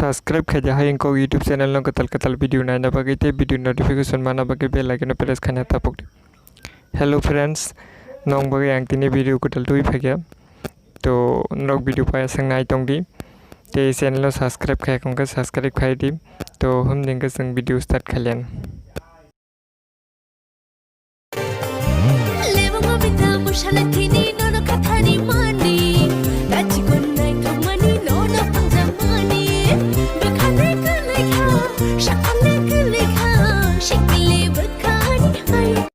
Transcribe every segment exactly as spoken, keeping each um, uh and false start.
Subscribe khaidi hai wngkok YouTube channel no kwtal kwtal video naina bagwi tei video notification mana bagwi bell icon no press khaina tapokdi. Hello friends, nong bagwi ang tini video kwtal twi phaikha. To norok video paya swng nai tongdi. Tei channel no subscribe khaya kongkha subscribe khaidi. To hum dingkha chwng video start khailen. Lebongo bita musala thini nono khathani mani. Dachi kon naithokmani nono phangjamani. Bwkhani kwlwikha, sakhani kwlwikha, sikili bwkhani hai.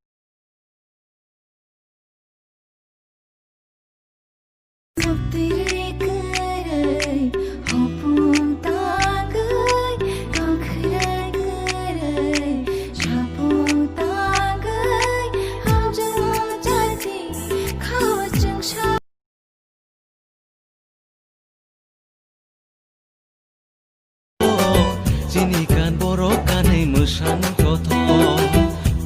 Chini kan borok kanwi mwsa nang thothok.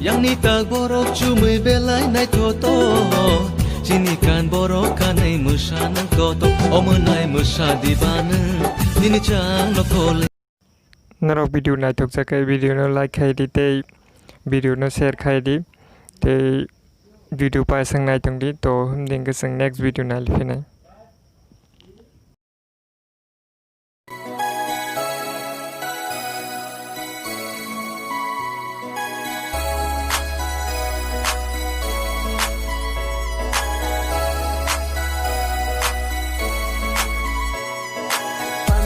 Yangni tak borok chumui belai naithothok. Chini kan borok kanwi mwsa nang thothok. Omo nai mwsa di banu nini chang no kole. Norok video naithok jakhe video no like khai di tei video no share khai di tei video paisang naitong di. To hum dingkhe chwng next video nai phinai.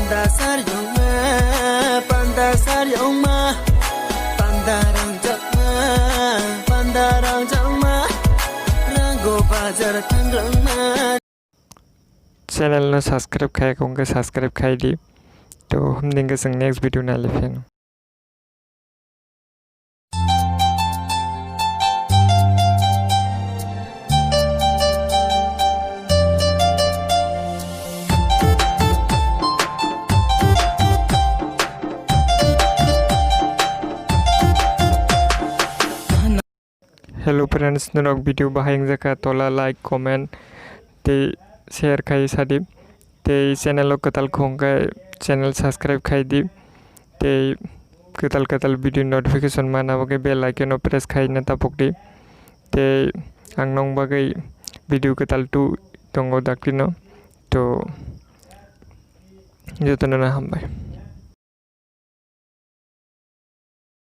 Panda sar yongma, panda sar yongma, panda rangjakma, panda rangjakma, rango bazar thangrangma. Channel no subscribe khai kongkhe subscribe khai di. To hum dingkhe chwng next video nai le pheno. Hello friends, norok video bahai wngjakha tola like, comment tei share khai sadi. Tei channel o kwtal khong khe channel subscribe khai di. Tei kwtal kwtal video notification mana bagwi bell icon o press khaina tapok di. Tei ang nong bagwi video kwtal tu tongo daktino. To jotono no hambai.